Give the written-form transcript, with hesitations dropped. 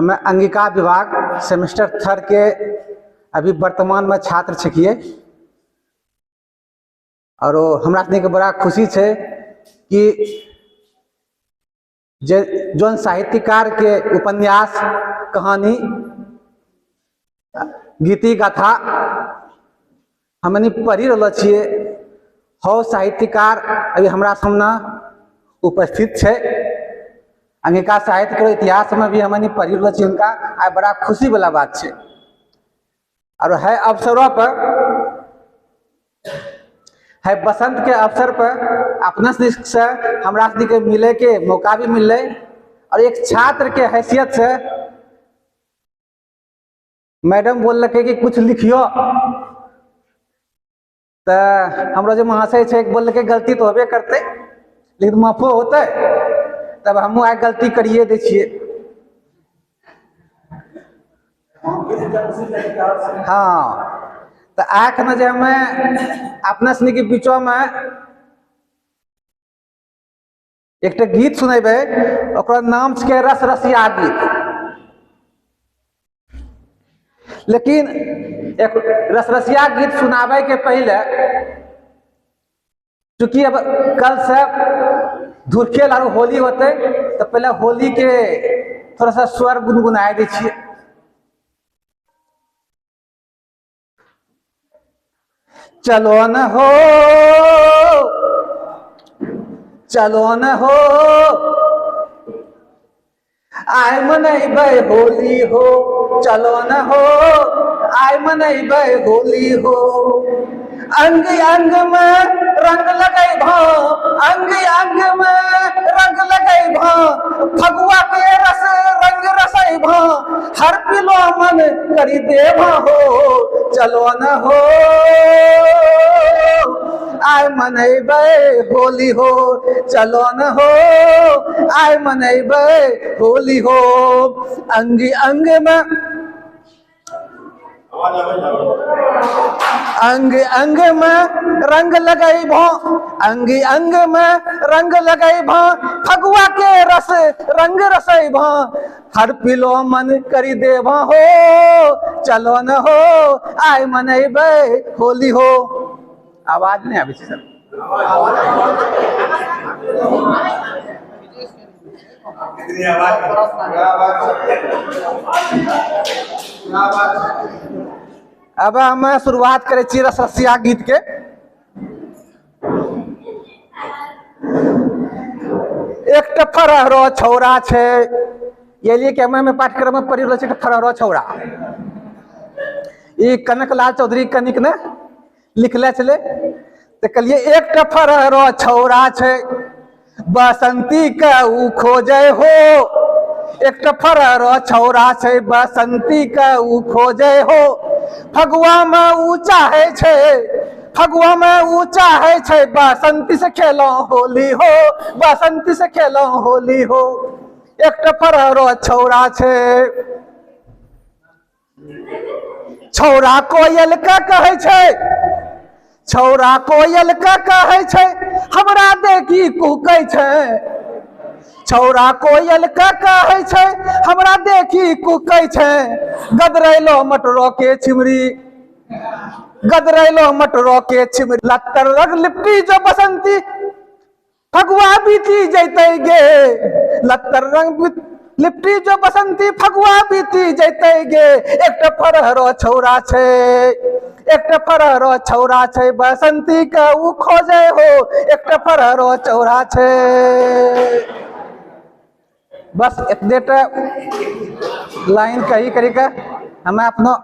हमे अंगिका विभाग semester third के अभी वर्तमान में छात्र छियै। और हमरा के बड़ा खुशी छै कि जे जौन साहित्यकार के उपन्यास, कहानी, गीति गाथा हमनी पढ़ी रहल छियै, हौ साहित्यकार अभी हमरा सामने उपस्थित छै। अंगिका साहित्य के इतिहास में भी हमनी पढ़ी रहल छियै हुनका, आइ बड़ा खुशी वाला बात छै। और है अवसरों पर, है बसंत के अवसर पर अपना से हमरा के मिले के मौका भी मिललै। और एक छात्र के हैसियत से मैडम बोललकै कि कुछ लिखियो, तो हमरो जे महाशय छै बोललकै गलती तो होबे करतै लेकिन माफो होतै, तब हमहूँ आइ गलती करिए दै छियै। हाँ, तो एखन जे हमे अपना सनी के बीचो में एकटा गीत सुनेबै, ओकर नाम छिकै रस रसिया गीत। लेकिन एक रस रसिया गीत सुनाबै के पहले, चूंकि अब कल से धुरखेल और होली होते, तो पहले होली के थोड़ा सा स्वर गुनगुनाए दै छियै। चलो न हो, चलो न हो, आय मनैबै होली हो, चलो न हो, आय मनैबै होली हो। अंग अंग में रंग लगैभो, अंग अंग में रंग लगैभो, फगुआ के रस रंग रसैभो, हर पिलो मन करी देभो हो, चलो न हो, आय मनैबै होली हो, चलो न हो, आय मनैबै होली हो। अंग अंग में अंग अंग में रंग लगैभो, अंग अंग में रंग लगैभो, फगुआ के रस रंग रसैभो, हर पिलो मन करी देभो हो, चलो न हो, आय मनैबै होली हो। आवाज नहीं आबै छै सर। अब हम शुरुआत करै छी रस रसिया गीत के। एकटा फरहरो छौड़ा छै, ये लिए कि हमे पाठ्यक्रम में पढ़ी रहल छी फरहरो छौड़ा। ई कनकलाल चौधरी कनिक ने लिखले छलै, तो कहलिए एकटा फरहरो छौड़ा छै, बसंती के ऊ खोजे हो, एकटा फरहरो छौड़ा छै, बसंती के ऊ खोजे हो, फगुआ में ऊ चाहे छै, फगुआ में ऊ चाहे छै, बसंती से खेलो होली हो, बसंती से खेलो होली हो। एकटा फरहरो छौड़ा छै, छौड़ा कोयल के कहै छै, छौड़ा कोयल के कहै छै, हमरा देखी कुकै छै, छौड़ा कोयल के कहै छै, हमरा देखी कुकै छै, गदरैलो मटरो के छिमरी, गदरैलो मटरो के छिमरी, लत्तर रग लिपटी जो बसंती फगुआ बीती जैतै गे, लत्तर रंग लिपटी जो बसंती फगुआ बीती जैतै गे। एकटा फरहरो छौड़ा छै, एकटा फरहरो छौड़ा छै, बसंती के ऊ खोजे हो, एकटा फरहरो छौड़ा छै। बस एतने टा लाइन कही करी के हमें अपनो